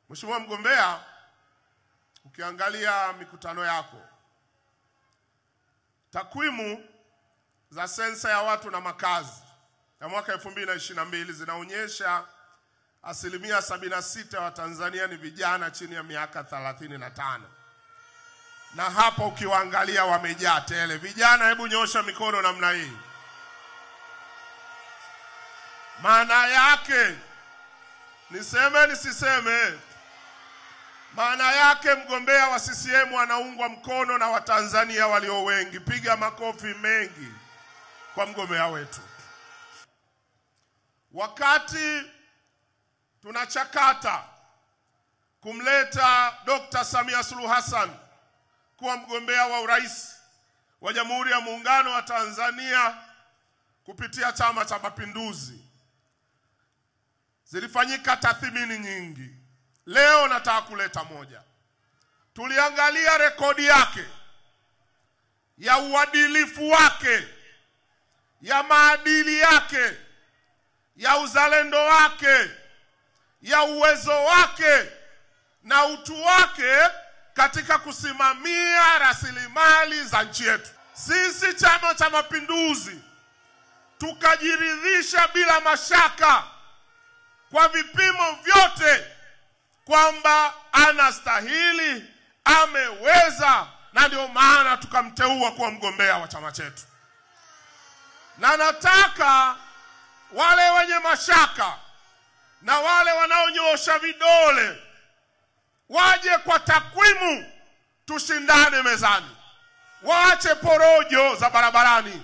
Mheshimiwa mgombea, ukiangalia mikutano yako, takwimu za sensa ya watu na makazi ya mwaka 2022 zinaonyesha 76% wa Tanzania ni vijana chini ya miaka 35. Na hapo ukiwaangalia wamejaa tele. Vijana, hebu nyosha mikono namna hii. Maana yake, niseme nisiseme, maana yake mgombea wa CCM anaungwa mkono na Watanzania walio wengi. Piga makofi mengi kwa mgombea wetu. Wakati tunachakata kumleta Dr. Samia Suluhu Hassan kuwa mgombea wa urais wa Jamhuri ya Muungano wa Tanzania kupitia Chama cha Mapinduzi, zilifanyika tathmini nyingi. Leo nataka kuleta moja. Tuliangalia rekodi yake ya uadilifu wake, ya maadili yake, ya uzalendo wake, ya uwezo wake na utu wake katika kusimamia rasilimali za nchi yetu. Sisi Chama cha Mapinduzi tukajiridhisha bila mashaka kwa vipimo vyote kwamba anastahili, ameweza, na ndio maana tukamteua kuwa mgombea wa chama chetu. Na nataka wale wenye mashaka na wale wanaonyoosha vidole waje kwa takwimu, tushindane mezani. Waache porojo za barabarani.